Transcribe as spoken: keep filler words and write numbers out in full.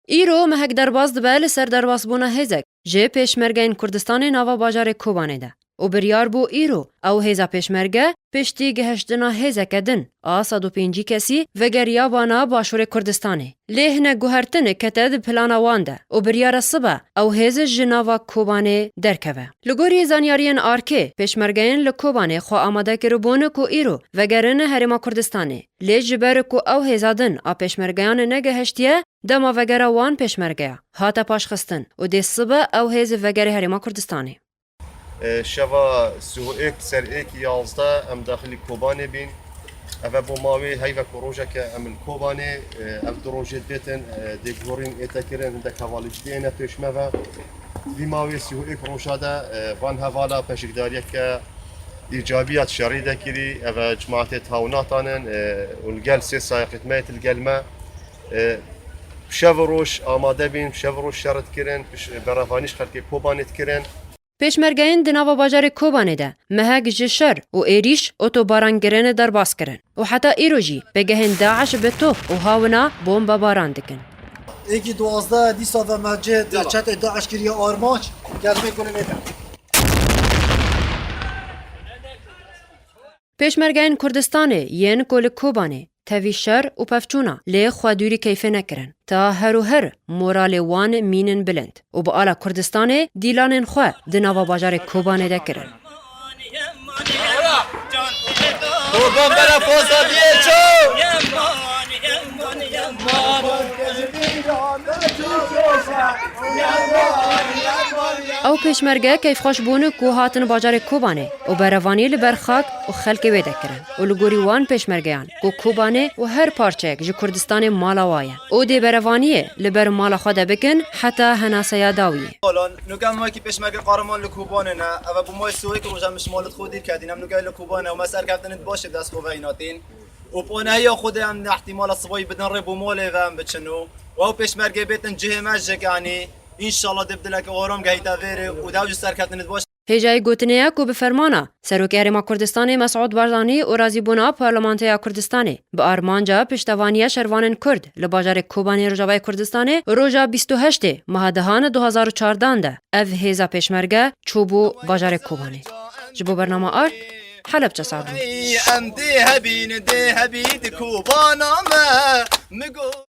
Îro mehek derbas dibe li ser derbasbûna hêzek ji Pêşmergeyên Kurdistanê nava bajarê Kobanê de û biryar bû îro ew hêza Pêşmerge piştî gihiştina hêzeke din a sed û pêncî kesî vegeriya bana Başûrê Kurdistanê. Lê hinek guhertin kete di plana wan de û biryar e sibe ew hêz ji nava Kobanê derkeve. Li gorî zanyariyên Arkê, Pêşmergeyên li Kobanê xwe amade kiribûn ku îro vegerin Herêma Kurdistanê. Lê ji ber ku ew hêza din a Pêşmergeyan negehiştiye dema vegera wan Pêşmergeya hate paşxistin û dê sibe ew hêz vegere Herêma Kurdistanê. E, şeva sî û yek ser êkî yazdeh em daxilî Kobanê bîn. Ev e bo mawê heyvek û rojeke em li Kobanê, e, ev du rojê dibêtin, e, dê guhorîn ête kirin, hindek hevalî didêne pêş me ve. Vî mawê sî û yek roja de, e, van hevala peşikdariyeke îcabiya şerî de kirî, ev e cimatê tawnatanên, e, û li gel sê sayaqêt me yê til gel me. E, şev û roj amade bîn, şev û roj şer dikirin, piş-, berevanî ji xelkê Kobanê dikirin. Pêşmergeyên di nava bajarê Kobanê de mehek ji şer û êrîş otobaran kirin derbas kirin û heta îro jî pêgehên DAIŞ bi top û hawina bombebaran dikin. Êkî duwazdeh dîsa ve me cih di çetê DAIŞ kiriye armanc, gelmê kulê lê de. Pêşmergeyên Kurdistanê yên ku li Kobanê tevî şer û pevçûna lê xwe dûrî keyfê nekirin. Ta her û her moralê wan mînin bilind û bi ala Kurdistanê dîlanên xwe di nava bajarê Kobanê de kirin. Kurban bere posta biyê ço. Ew pêşmerge keyfxweş bûn ku hatin bajarê Kobanê û berevanî li ber xak û xelkê wê de kirin û li gorî wan pêşmergeyan ku Kobanê û her parçeyek ji Kurdistanê mala wa ye û dê berevaniyê li ber mala xwe de bikin heta henaseya dawiyê. Olan, nuke em wekî pêşmerge qahraman li Kobanê ne, ev e bo mawê sî û yek roja min ji malê xwe dîr ketîn, em nuke li Kobanê û me serkeftinê di baş e bi dest xwe ve înatîn. Û bi onahiya Xwedê em ne ihtimala sibahî bidin rê bo malê ve em biçin û, û ew pêşmergê bêtin cihê me jik, yanî, înşallah dê bi dileke aram gehîte vêrê û dew jî serkeftinê di baş. Hêjayî gotinê ye ku bi fermana Serokê Herêma Kurdistanê Mesûd Barzanî û razîbûna Parlamentoya Kurdistanê bi armanca piştevaniya şervanên Kurd li bajarê Kobanê Rojavayê Kurdistanê roja bîst û heştê meha dehan du hazar û çardan de ev hêza pêşmerge çûbû bajarê Kobanê. Ji bo bernama Art, Helebçe Sadû. Em dê hebîn, dê hebî di Kobana me, mi got.